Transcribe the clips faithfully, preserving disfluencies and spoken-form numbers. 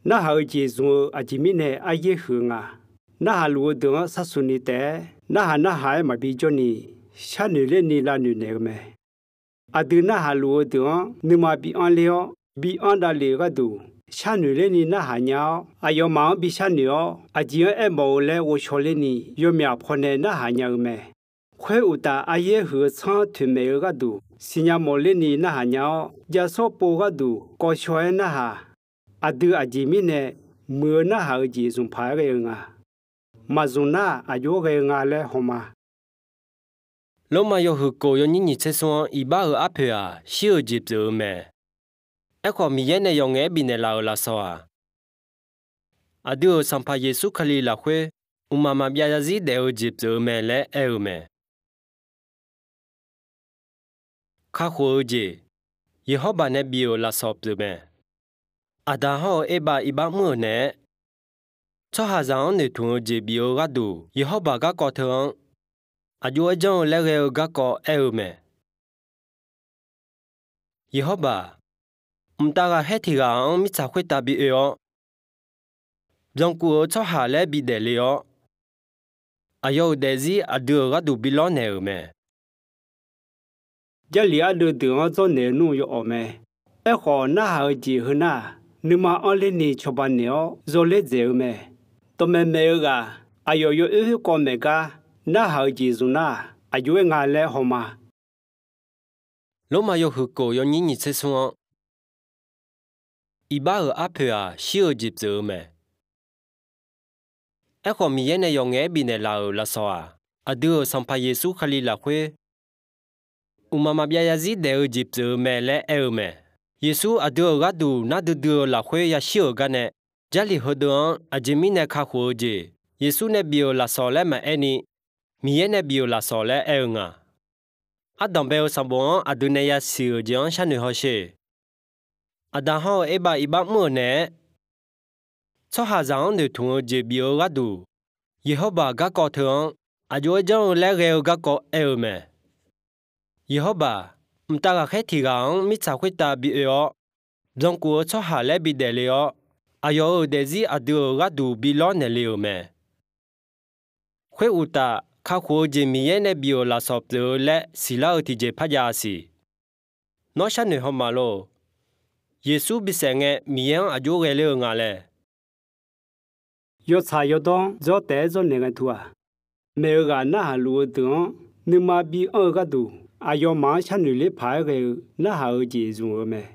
Narhaq-eu jeq zmq-eu aqjeq mirnae aryaer huiq-eu nga. Narhaq luf-eu deuq-anr sharsuq ni taef-aer, narhaq narhaq-aer maqbi jawrni, sharnoeq lerni lavnoeq naeq-eu mae. Aqdui narhaq luf-eu deuq-anr nuima bi anr ler-awr, bi anr davlef-eu gharduq, sharnoeq lerni narhaq nya-awr, aqyawfmaf-anr bi sharnoeq-awr, aqjeq-anr aermawf-eu laer ghovshaw lerni, yawmyaq pawnae narhaq nya-eu mae. Khoeruqtaf, aryaer huiq-eu tsanr-anr toeqmaeq-eu gharduq, siqnya mawf lerni narhaq nya-awr, javsawr pov-eu gharduq kawv shaw-aer narhaq. Aqdui aqjeq mirnae muiq-eu narhaq-eu jeq zmq paq-aer ghae-eu nga. Maqzmq nar, aqjox-aer ghae-eu nga laer hawma. Lormav yawhuiq kof yawnyir nyiq tser smr-anr, iqbax-euq arpoeq-aq, shir-euq jeq pyeuf-eu mae. Aerkhawf, Miqyaer nae yawf ngaef-aer bifnaeq laf-euq lafsawq-aq, aqdui-euq Sanqpaq Yeqsur Kali lafkhoer, mqmaq maqbyav zarzir daef-eu jeq pyeuf-eu mae laer aer-eu mae. Kakhof-eu jeq, Yeqhawrbaq nae bif-euq lafsawq pyeuf mae. Aqda hawr-eu Erbav iqbax mr-euq naeq-aer, tsawrhaqzaq-anr noeqtmq-eu jeq bif-eu gharduq, Yeqhawrbaq garkawv teu-anr aqjox-aer janr-eu laer ghae-eu garkawv aer-eu mae. Yeqhawrbaq, mqtav ghaqkhaer tiq ghaq-anr mirtsaq khoertav bi oe-awr, byankuf-eu tsawrhaq laer bidaef le-awr, aqyawf-euq daefzir aqdui-euq gharduq bi lawrnaeq-euq mae. Jarlif ardeuv deuq-anr dzawrnaeq-eu nmr yawawq mae. Aerkhawf, narhaq-eu jeq heu nar-aq, nuima anr lerni cawba naeq-awr zawler dzaeq-eu mae. Dawqmaeq maeq-eu ghaq, aqyawf yawoer khoerkawv maeq gar narhaq-eu jeq zmq nar-aq, aqjox-aer nga laer hawma. Lormav yawhuiq kof yawnyir nyiq tser smr-anr, iqbax-euq arpoeq-aq, shir-eu jeq pyeuf-eu mae. Aerkhawf, Miqyaer nae yawf ngaef-aer bifnaeq laf-euq lafsawq-aq, aqdui-euq Sanqpaq Yeqsur Kali lafkhoer, mqmaq maqbyav zarzir daef-eu jeq pyeuf-eu mae laer aer-eu mae. Yeqsur aqdui-euq gharduq nar duidui-eu lafkhoer yashir-euq gar nae, Jarlif heudeuv-anr aqjeq mirnae kakhof-eu jeq, Yeqsur nae bif-euq lafsawq laer maqaer ni, Miqyaer nae bif-euq lafsawq laer aer-eu nga. Ardanqbae-eu sanqbof-anr aqdui nae yasiq-euq jeq-anr sharnoeq hawsher. Aqda hawr-eu Erbav iqbax mr-euq naeq-aer, tsawrhaqzaq-anr noeqtmq-eu jeq bif-eu gharduq, Yeqhawrbaq garkawv teu-anr aqjox-aer janr-eu laer ghae-eu garkawv aer-eu mae. Yeqhawrbaq, mqtav ghaqkhaer tiq ghaq-anr mirtsaq khoertav bi oe-awr, byankuf-eu tsawrhaq laer bidaef le-awr, aqyawf-euq daefzir aqdui-euq gharduq bi lawrnaeq le-euq mae. Khoeruqtaf, kakhof-eu jeq Miqyaer nae bif-euq lafsawq pyeuf-eu laer siqlar-eu tiqjeq parjav-a siq. Nawr sharnoeq hawma lor. Yeqsur bisaef ngae, Miqyaer-anr aqjox ghae ler-eu nga laer. Yawtsaq yawdawr-anr dzawr taef-aer dzawrnaeq ngae teu-aq, maeq-eu ghaq narhaq luf-eu deuq-anr nuima bi anr-eu gharduq, aqyawfmaf-anr sharnoeq ler paq-aer ghae-eu narhaq-eu jeq zmq-eu mae.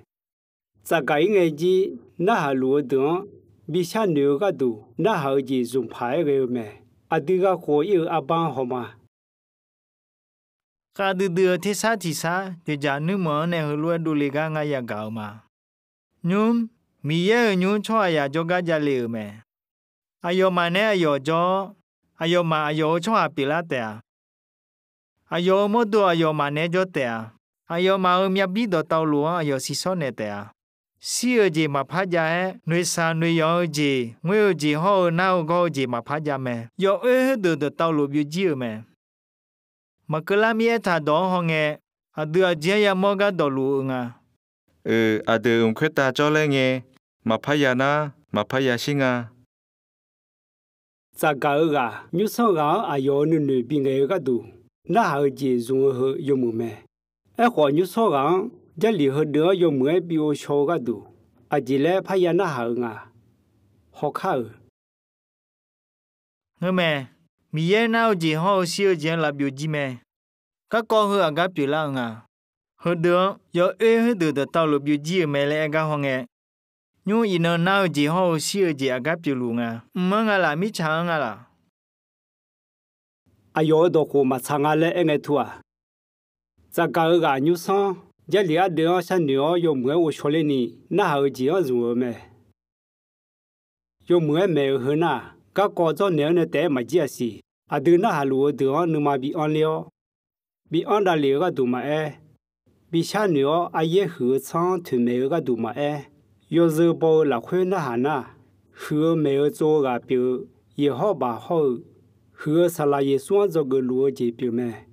Tsafgaq-ir ngaejir, narhaq luf-eu deuq-anr bi sharnoeq-eu gharduq narhaq-eu jeq zmq paq-aer ghae-eu mae. Aqdui ghaq khof-ir-eu arbar-anr hawma. Khavdui dui-eu tersar tiq sar dzoeqdzaq nuirmanq-anr nae heulof-aer dovle gar ngar yagaq-eu ma. Nymr, Miqyaer-euq nymr tsawrhaqzaq jawrgar javle-euq mae. Aqyawfmaf nae aqyawf jawr-awr, aqyawfmaf aqyawf-euq tsawrhaq pyeuflar taef-a. Aqyawf-euq mawrdo aqyawfmaf naeq-aer jawr taef-a. Aqyawfmaf-euq myavbir dawqtawvluf-anr aqyawf siqsawr naeq taef-a. Shir-euq jeq maqpar jav-aer, noeqshaq noeqyanq-eu jeq, ngoer-eu jeq hawr-eu nar-eu gawr-eu jeq maqpar jav mae. Yawoer khoerdeuq dawqtawvluf byovjir-euq mae. Maqkeuvlar mir aertaq dawq-anr hawngae, aqdui aqjeq-anr yamawr gar dawqluf-eu nga. Oeq, aqdui mq khoertav jawrler ngae, maqpar ya nar, maqpar ya shir nga. Tsafgaq-eu ghaq nymrsanr ghaq-anr aqyawf-euq nuinoeq bingaeq-eu gharduq, narhaq-eu jeq zmq-eu heu yawmuiq mae. Aerkhawf, nymrsanr ghaq-anr Jarlif heudeuq-anr yawmuiq-aer bi ghovshaw-eu gharduq, aqjeq laer parya narhaq-euq nga. Hawkar-euq Ngeurmae, Miqyaer nar-eu jeq hawr-eu shir-eu jeq-anr laf byovjir mae. Garkawv heu aqgar pyeuflar-eu nga. Heudeuq-anr yawoer khoerdeuq dawqtawvluf byovjir-euq mae laer aer gar hawngae, nymr iqnan nar-eu jeq hawr-eu shir-eu jeq aqgar pyeufluf nga. Mq-anr nga laf, mirtsaq-anr nga laf? Aqyawf-euq dawqkhof maqtsaq nga laer aerngae teu-aq, tsafgaq-eu ghaq nymrsanr Jarlif ardeuv-anr sharnoeq-awr yawmuiq-aer ghovshaw lerni narhaq-eu jeq-anr zmq-eu mae. Yawmuiq-aer maeq-eu heu nar, garkawv dzawrnaeq-anr nae taef-aer maqjir-a siq. Aqdui narhaq luf-eu deuq-anr nuima bi anr ler-awr, bi anr davlef-eu gharduq maqaer, bi sharnoeq-awr aryaer huiq-eu tsanr-anr toeqmaeq-eu gharduq maqaer, yawzeu baw-eu lafkhoer narhaq nar, huiq-eu maeq-eu tsov-eu ghaq pyeuf-eu Yeqhawrbaq hawr-eu, huiq-eu Saqlaq Yeqsur-anr dzawgeuf luf-eu jeq pyeuf mae.